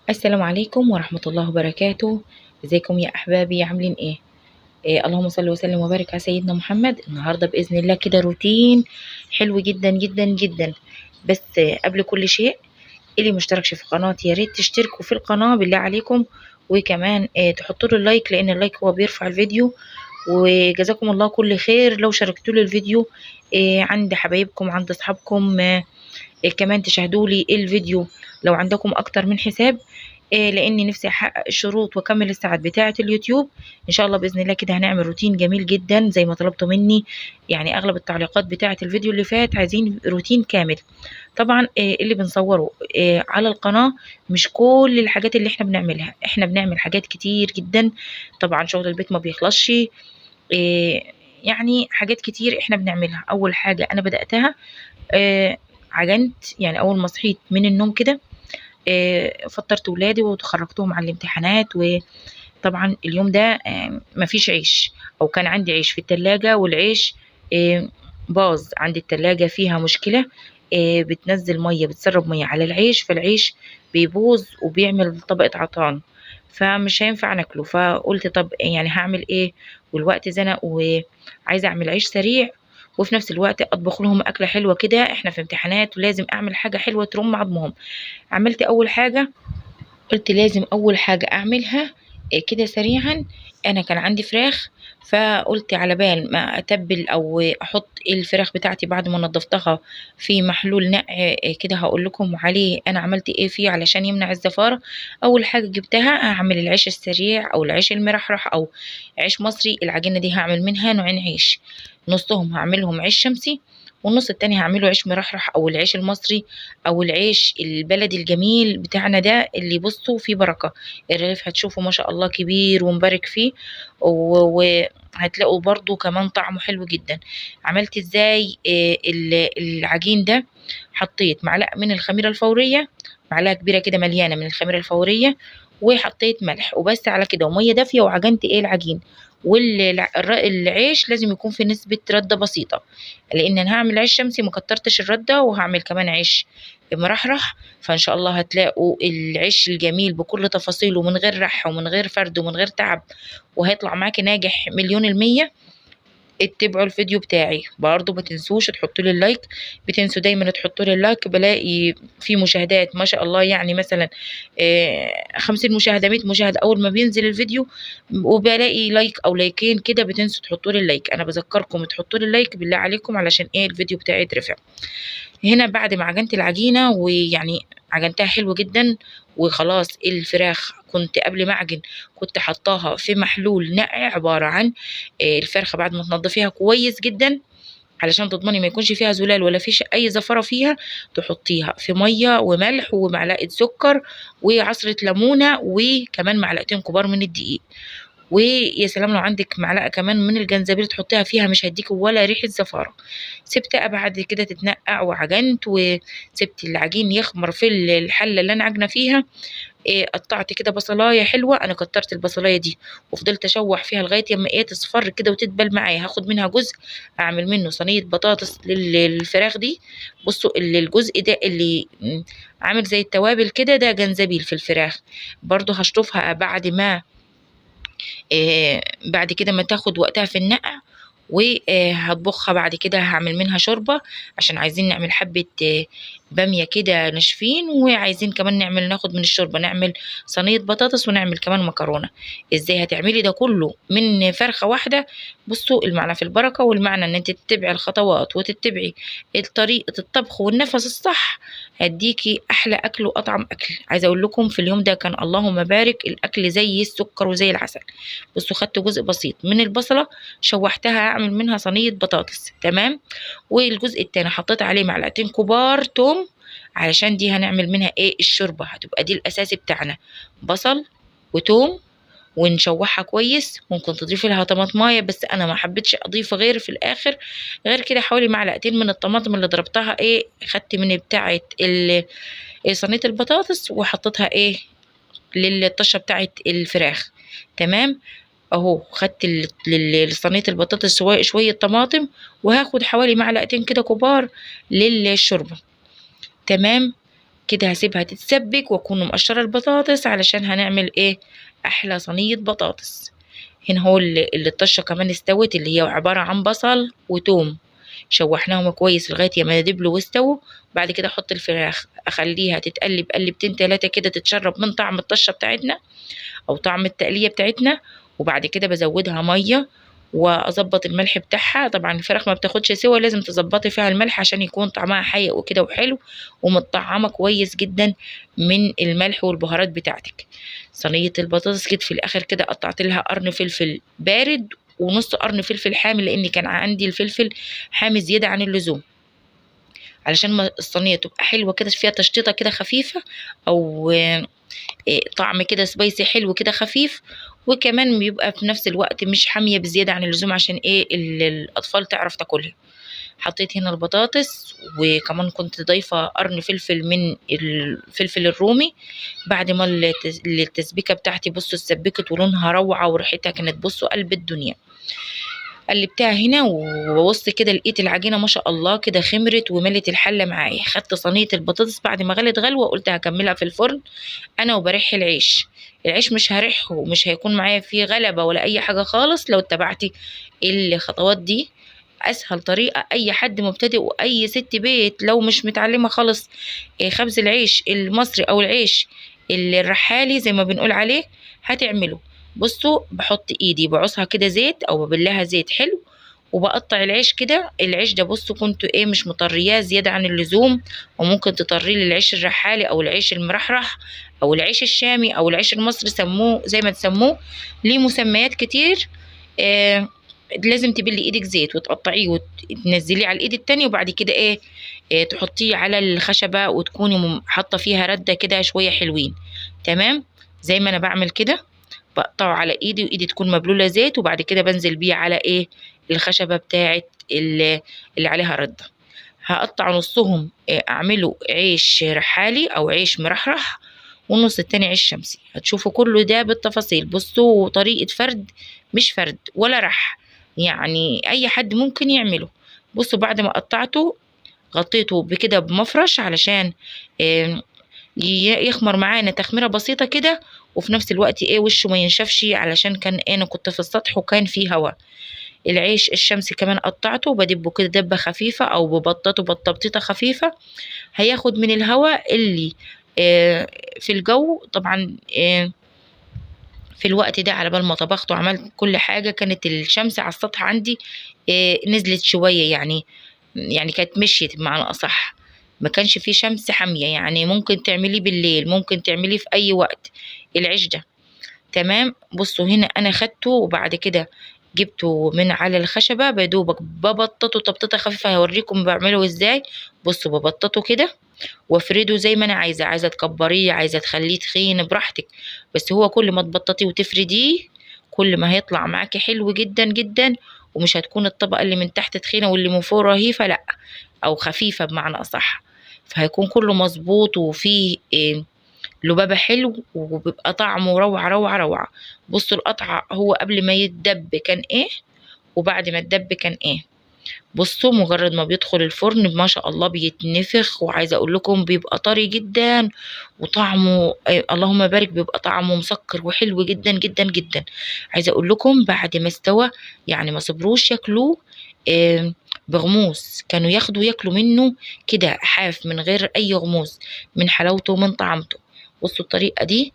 السلام عليكم ورحمة الله وبركاته. ازيكم يا احبابي؟ عاملين ايه؟ اللهم صل وسلم وبارك على سيدنا محمد. النهارده باذن الله كده روتين حلو جدا جدا جدا. بس قبل كل شيء، اللي مشتركش في قناتي يا ريت تشتركوا في القناة بالله عليكم، وكمان تحطوا له ال like، لان ال like هو بيرفع الفيديو. وجزاكم الله كل خير لو شاركتوا لي الفيديو عند حبايبكم، عند اصحابكم، كمان تشاهدوا لي الفيديو لو عندكم اكتر من حساب، لاني نفسي احقق الشروط واكمل الساعات بتاعه اليوتيوب. ان شاء الله باذن الله كده هنعمل روتين جميل جدا زي ما طلبتوا مني. يعني اغلب التعليقات بتاعه الفيديو اللي فات عايزين روتين كامل. طبعا اللي بنصوره على القناة مش كل الحاجات اللي احنا بنعملها، احنا بنعمل حاجات كتير جدا. طبعا شغل البيت ما بيخلصش، يعني حاجات كتير احنا بنعملها. اول حاجة انا بداتها عجنت، يعني اول ما صحيت من النوم كده فطرت ولادي وخرجتهم على الامتحانات. وطبعا اليوم ده مفيش عيش، او كان عندي عيش في التلاجة والعيش باظ عندي. التلاجة فيها مشكلة، بتنزل مية، بتسرب مية على العيش، فالعيش بيبوظ وبيعمل طبقة عطان، فمش هينفع ناكله. فقلت طب يعني هعمل ايه والوقت زنق وعايزة اعمل عيش سريع وفي نفس الوقت اطبخ لهم اكله حلوة كده، احنا في امتحانات ولازم اعمل حاجة حلوة ترم عظمهم. عملت اول حاجة، قلت لازم اول حاجة اعملها كده سريعا. انا كان عندي فراخ، فقلت على بال ما اتبل او احط الفراخ بتاعتي بعد ما نضفتها في محلول نقع كده، هقول لكم عليه انا عملت ايه فيه علشان يمنع الزفاره. اول حاجة جبتها اعمل العيش السريع او العيش المرحرح او عيش مصري. العجينة دي هعمل منها نوعين عيش، نصهم هعملهم عيش شمسي والنص التاني هعمله عيش مرحرح او العيش المصري او العيش البلدي الجميل بتاعنا ده اللي بصوا فيه بركة. الرغيف هتشوفوا ما شاء الله كبير ومبارك فيه، وهتلاقوا برضو كمان طعمه حلو جدا. عملت ازاي العجين ده؟ حطيت معلقه من الخميره الفورية، معلقه كبيرة كده مليانة من الخميره الفورية، وحطيت ملح وبس على كده، ومية دافيه، وعجنت ايه العجين. والعيش لازم يكون في نسبة ردة بسيطة، لأن أنا هعمل عيش شمسي ما كترتش الردة، وهعمل كمان عيش مرحرح. فإن شاء الله هتلاقوا العيش الجميل بكل تفاصيله، من غير رح ومن غير فرد ومن غير تعب، وهيطلع معاكي ناجح 1,000,000%. اتبعوا الفيديو بتاعي برضو، ما تنسوش تحطوا لي ال like، بتنسوا دايما تحطوا لي ال like، بلاقي في مشاهدات ما شاء الله، يعني مثلا 50 مشاهده، 100 مشاهده اول ما بينزل الفيديو، وبلاقي like او لايكين كده، بتنسوا تحطوا لي ال like. انا بذكركم تحطوا لي ال like بالله عليكم علشان ايه الفيديو بتاعي يترفع. هنا بعد ما عجنت العجينة، ويعني عجنتها حلو جدا وخلاص، الفراخ كنت قبل ما اعجن كنت حطاها في محلول نقع، عبارة عن الفرخه بعد ما تنضفيها كويس جدا علشان تضمني ما يكونش فيها زلال ولا فيش اي زفره فيها، تحطيها في مية وملح ومعلقة سكر وعصره ليمونه وكمان معلقتين كبار من الدقيق، ويا سلام لو عندك معلقه كمان من الجنزبيل تحطيها فيها، مش هيديك ولا ريحه زفاره. سبتها بعد كده تتنقع، وعجنت وسبت العجين يخمر في الحلة اللي انا عجنه فيها. قطعت كده بصلايه حلوة، انا كترت البصلايه دي وفضلت اشوح فيها لغاية اما تصفر كده وتدبل معايا. هاخد منها جزء اعمل منه صينية بطاطس للفراخ دي. بصوا الجزء ده اللي عامل زي التوابل كده، ده جنزبيل في الفراخ، برضو هشطفها بعد ما بعد كده ما تاخد وقتها في النقع، وهطبخها بعد كده. هعمل منها شوربة عشان عايزين نعمل حبة بامية كده ناشفين، وعايزين كمان ناخد من الشوربة نعمل صينية بطاطس ونعمل كمان مكرونة. ازاي هتعملي ده كله من فرخة واحدة؟ بصوا المعنى في البركة، والمعنى ان انت تتبعي الخطوات وتتبعي طريقة الطبخ والنفس الصح، هديكي احلى اكل واطعم اكل. عايزة اقول لكم في اليوم ده كان اللهم بارك، الاكل زي السكر وزي العسل. بصوا خدت جزء بسيط من البصلة شوحتها، هعمل منها صينية بطاطس، تمام. والجزء التاني حطيت عليه معلقتين كبار توم، علشان دي هنعمل منها ايه الشوربة، هتبقى دي الاساسي بتاعنا، بصل وتوم، ونشوحها كويس. ممكن تضيفي لها طماطمايه، بس انا ما حبيتش اضيف غير في الاخر، غير كده حوالي معلقتين من الطماطم اللي ضربتها ايه، خدت من بتاعه صينية البطاطس وحطيتها ايه للطشه بتاعه الفراخ، تمام. اهو خدت لصينيه البطاطس شوية طماطم، وهاخد حوالي معلقتين كده كبار للشوربه، تمام. كده هسيبها تتسبك واكون مقشره البطاطس علشان هنعمل ايه احلى صينية بطاطس. هنا هو اللي الطشه كمان استوت، اللي هي عبارة عن بصل وتوم، شوحناهم كويس لغاية ما يدبلوا واستووا. بعد كده احط الفراخ، اخليها تتقلب قلبتين تلاتة كده تتشرب من طعم الطشه بتاعتنا او طعم التقليه بتاعتنا. وبعد كده بزودها مية واظبط الملح بتاعها. طبعا الفراخ ما بتاخدش سوا، لازم تظبطي فيها الملح عشان يكون طعمها حقيق وكده وحلو ومتطعمه كويس جدا من الملح والبهارات بتاعتك. صينية البطاطس كده في الاخر كده قطعت لها قرن فلفل بارد ونص قرن فلفل حامي، لان كان عندي الفلفل حامي زيادة عن اللزوم، علشان ما الصينية تبقى حلوة كده فيها تشطيطه كده خفيفة او طعم كده spicy حلو كده خفيف، وكمان بيبقى في نفس الوقت مش حامية بزيادة عن اللزوم عشان ايه الاطفال تعرف تاكلها. حطيت هنا البطاطس، وكمان كنت ضايفه قرن فلفل من الفلفل الرومي. بعد ما التسبيكه بتاعتي بصوا اتسبكت ولونها روعه وريحتها كانت بصوا قلب الدنيا. قلبتها هنا وببص كده لقيت العجينة ما شاء الله كده خمرت وملت الحلة معايا. خدت صينية البطاطس بعد ما غلت غلوه، قلت هكملها في الفرن انا وبرح العيش. العيش مش هرحه ومش هيكون معايا فيه غلبه ولا اي حاجة خالص لو اتبعتي الخطوات دي. اسهل طريقه اي حد مبتدئ واي ست بيت لو مش متعلمة خالص خبز العيش المصري او العيش الرحالي زي ما بنقول عليه هتعمله. بصوا بحط ايدي بعصها كده زيت او ببلها زيت حلو، وبقطع العيش كده. العيش ده بصوا كنت ايه مش مطرياه زيادة عن اللزوم، وممكن تطريه للعيش الرحالي او العيش المرحرح او العيش الشامي او العيش المصري، سموه زي ما تسموه، ليه مسميات كتير. لازم تبلي ايدك زيت وتقطعيه وتنزليه على الايد التانية، وبعد كده ايه تحطيه على الخشبة وتكوني حاطه فيها رده كده شوية حلوين. تمام زي ما انا بعمل كده، بقطعه على ايدي وايدي تكون مبلوله زيت، وبعد كده بنزل بيه على ايه الخشبة بتاعه اللي عليها رده. هقطع نصهم اعمله عيش رحالي او عيش مرحرح، والنص التاني عيش شمسي. هتشوفوا كله ده بالتفاصيل. بصوا طريقه فرد مش فرد ولا رح، يعني اي حد ممكن يعمله. بصوا بعد ما قطعته غطيته بكده بمفرش علشان يخمر معانا تخميره بسيطة كده، وفي نفس الوقت ايه وشه ما ينشفش، علشان كان انا كنت في السطح وكان فيه هواء. العيش الشمسي كمان قطعته وبدبه كده دبه خفيفة او ببططه بطبطيطه خفيفة، هياخد من الهواء اللي في الجو. طبعا في الوقت ده على بال ما طبخته وعملت كل حاجة كانت الشمس على السطح عندي نزلت شوية، يعني كانت مشيت بمعنى اصح، ما كانش فيه شمس حامية، يعني ممكن تعمليه بالليل ممكن تعمليه في اي وقت العيش ده. تمام بصوا هنا انا خدته وبعد كده جبته من على الخشبة بدوبك ببططه تبطيطه خفيفة، هوريكم بعمله ازاي. بصوا ببططه كده وافرده زي ما انا عايزه، عايزه تكبريه عايزه تخليه تخين براحتك، بس هو كل ما تبططيه وتفرديه كل ما هيطلع معاكي حلو جدا جدا، ومش هتكون الطبقة اللي من تحت تخينة واللي من فوق رهيفه، لا او خفيفة بمعنى اصح. فهيكون كله مظبوط وفيه لبابه حلو وبيبقى طعمه روعه روعه روعه. بصوا القطعة هو قبل ما يتدب كان ايه وبعد ما اتدب كان ايه. بصوا مجرد ما بيدخل الفرن ما شاء الله بيتنفخ، وعايزه اقول لكم بيبقى طري جدا وطعمه اللهم بارك، بيبقى طعمه مسكر وحلو جدا جدا جدا. عايزه اقول لكم بعد ما استوى يعني ما صبروش ياكلوه بغموس، كانوا ياخدوا ياكلوا منه كده حاف من غير اي غموس، من حلاوته ومن طعمته. بصوا الطريقة دي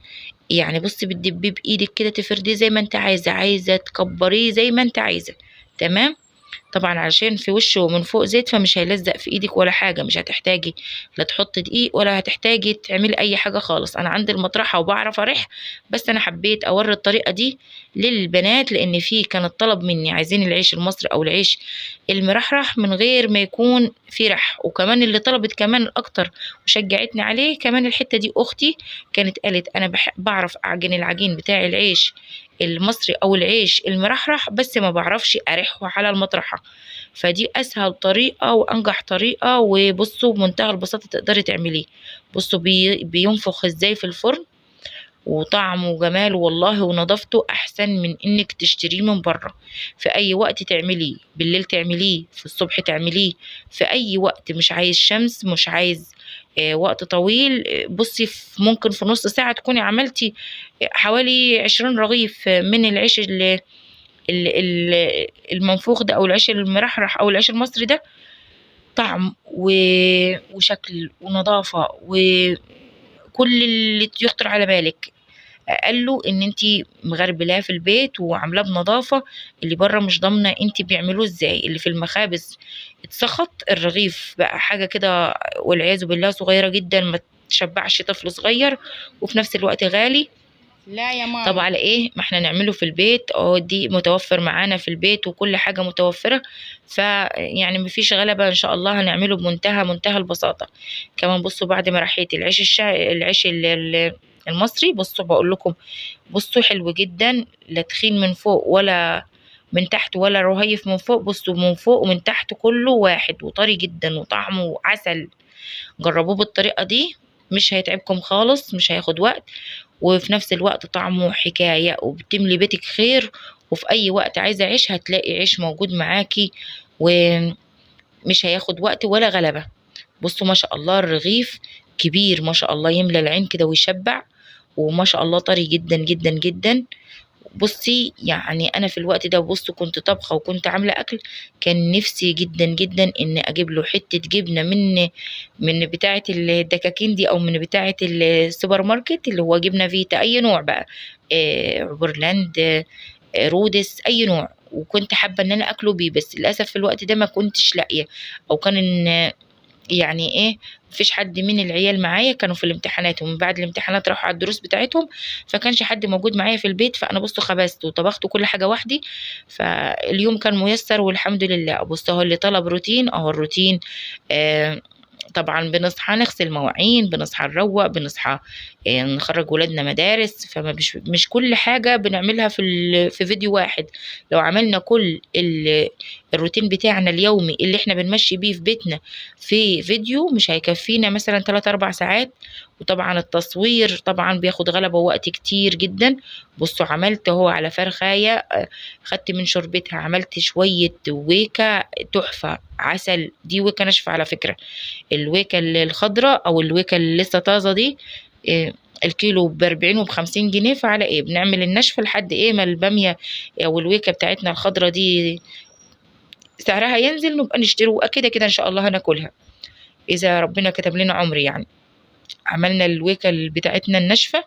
يعني بصي بتدبيه بايدك كده تفرديه زي ما انت عايزه، عايزه تكبريه زي ما انت عايزه. تمام طبعا علشان في وشه من فوق زيت فمش هيلزق في ايدك ولا حاجة، مش هتحتاجي لا تحطي دقيق ولا هتحتاجي تعملي اي حاجة خالص. انا عندي المطرحه وبعرف ارح، بس انا حبيت اوري الطريقة دي للبنات لان في كان الطلب مني عايزين العيش المصري او العيش المرحرح من غير ما يكون في رح، وكمان اللي طلبت كمان اكتر وشجعتني عليه كمان الحتة دي اختي كانت قالت انا بعرف اعجن العجين بتاع العيش المصري او العيش المرحرح بس ما بعرفش ارحه على المطرحه. فدي اسهل طريقه وانجح طريقه، وبصوا بمنتهى البساطة تقدري تعمليه. بصوا بينفخ ازاي في الفرن. وطعمه وجماله والله ونظافته احسن من انك تشتريه من بره. في اي وقت تعمليه، بالليل تعمليه، في الصبح تعمليه، في اي وقت، مش عايز شمس، مش عايز وقت طويل. بصي ممكن في نص ساعة تكوني عملتي حوالي 20 رغيف من العيش المنفوخ ده، او العيش المرحرح، او العيش المصري ده. طعم وشكل ونظافة وكل اللي يخطر على بالك. قال له ان انتي مغربلاه في البيت وعاملاه بنظافه، اللي بره مش ضامنه انتي بيعملوه ازاي، اللي في المخابز اتسخط الرغيف بقى حاجة كده والعياذ بالله صغيرة جدا، ما تشبعش طفل صغير، وفي نفس الوقت غالي. لا يا ماما. طب على ايه؟ ما احنا نعمله في البيت، دي متوفر معانا في البيت وكل حاجة متوفرة، فيعني مفيش غلبه ان شاء الله، هنعمله بمنتهى منتهى البساطة. كمان بصوا بعد ما رحيت العيش العيش المصري، بصوا بقول لكم، بصوا حلو جدا، لا تخين من فوق ولا من تحت ولا رهيف من فوق، بصوا من فوق ومن تحت كله واحد، وطري جدا وطعمه عسل. جربوه بالطريقة دي، مش هيتعبكم خالص، مش هياخد وقت، وفي نفس الوقت طعمه حكاية، وبتملي بيتك خير. وفي أي وقت عايزة عيش هتلاقي عيش موجود معاكي، ومش هياخد وقت ولا غلبة. بصوا ما شاء الله الرغيف كبير ما شاء الله، يملى العين كده ويشبع، وما شاء الله طري جدا جدا جدا. بصي يعني أنا في الوقت ده بصوا كنت طبخة وكنت عاملة أكل، كان نفسي جدا جدا إن أجيب له حتة جبنة من بتاعة الدكاكين دي، أو من بتاعة السوبر ماركت، اللي هو جبنة فيتا أي نوع بقى، عبرلاند، رودس، أي نوع، وكنت حابة إن أنا أكله بيه، بس للأسف في الوقت ده ما كنتش لاقية، أو كان إن يعني ايه مفيش حد من العيال معايا، كانوا في الامتحانات، ومن بعد الامتحانات راحوا على الدروس بتاعتهم، فكانش حد موجود معايا في البيت. فانا بصوا خبزت وطبخت كل حاجة وحدي، فاليوم كان ميسر والحمد لله. بصوا اهو اللي طلب روتين، اهو الروتين. طبعا بنصحى نغسل مواعين، بنصحى نروق، بنصحى نخرج ولادنا مدارس، فما مش كل حاجة بنعملها في فيديو واحد. لو عملنا كل الروتين بتاعنا اليومي اللي احنا بنمشي بيه في بيتنا في فيديو، مش هيكفينا مثلا 3-4 ساعات، وطبعا التصوير طبعا بياخد غلبة ووقت كتير جدا. بصوا عملت اهو على فرخاية، خدت من شوربتها، عملت شوية ويكا تحفة عسل، دي ويكا ناشفة على فكرة، الويكا الخضراء او الويكا اللي لسه طازة دي، الكيلو ب40 وب50 جنيه. فعلى ايه بنعمل النشفة لحد ايه ما البامية او الويكا بتاعتنا الخضراء دي سعرها ينزل، نبقى نشتري، وكده كده ان شاء الله هناكلها اذا ربنا كتب لنا عمر. يعني عملنا الويكا بتاعتنا الناشفة،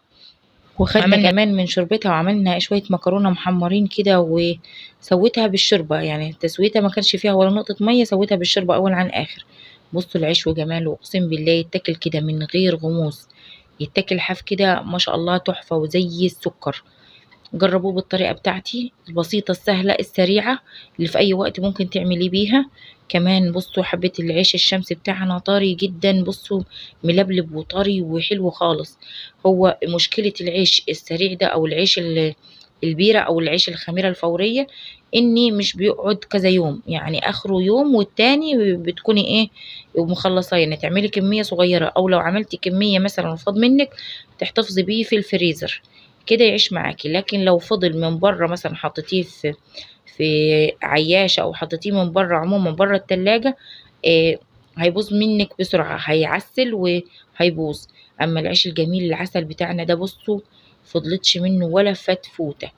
وخدنا كمان من شوربتها، وعملنا شوية مكرونة محمرين كده، وسويتها بالشوربة، يعني تسويتها ما كانش فيها ولا نقطة مية، سويتها بالشوربة أول عن آخر. بصوا العيش وجماله، أقسم بالله يتاكل كده من غير غموس، يتاكل حاف كده ما شاء الله تحفة وزي السكر. جربوه بالطريقة بتاعتي البسيطة السهلة السريعة اللي في أي وقت ممكن تعمليه بيها. كمان بصوا حبة العيش الشمس بتاعنا طري جدا، بصوا ملبلب وطري وحلو خالص. هو مشكلة العيش السريع ده أو العيش البيرة أو العيش الخميرة الفورية إني مش بيقعد كذا يوم، يعني آخره يوم والتاني بتكوني إيه ومخلصاه، يعني تعملي كمية صغيرة، أو لو عملتي كمية مثلا وفاض منك تحتفظي بيه في الفريزر كده يعيش معاكي. لكن لو فضل من بره مثلا حطيتيه في عياشة أو حطيتيه من بره عموما بره التلاجة، هيبوظ منك بسرعة، هيعسل وهيبوظ. أما العيش الجميل العسل بتاعنا ده بصوا فضلتش منه ولا فتفوتة.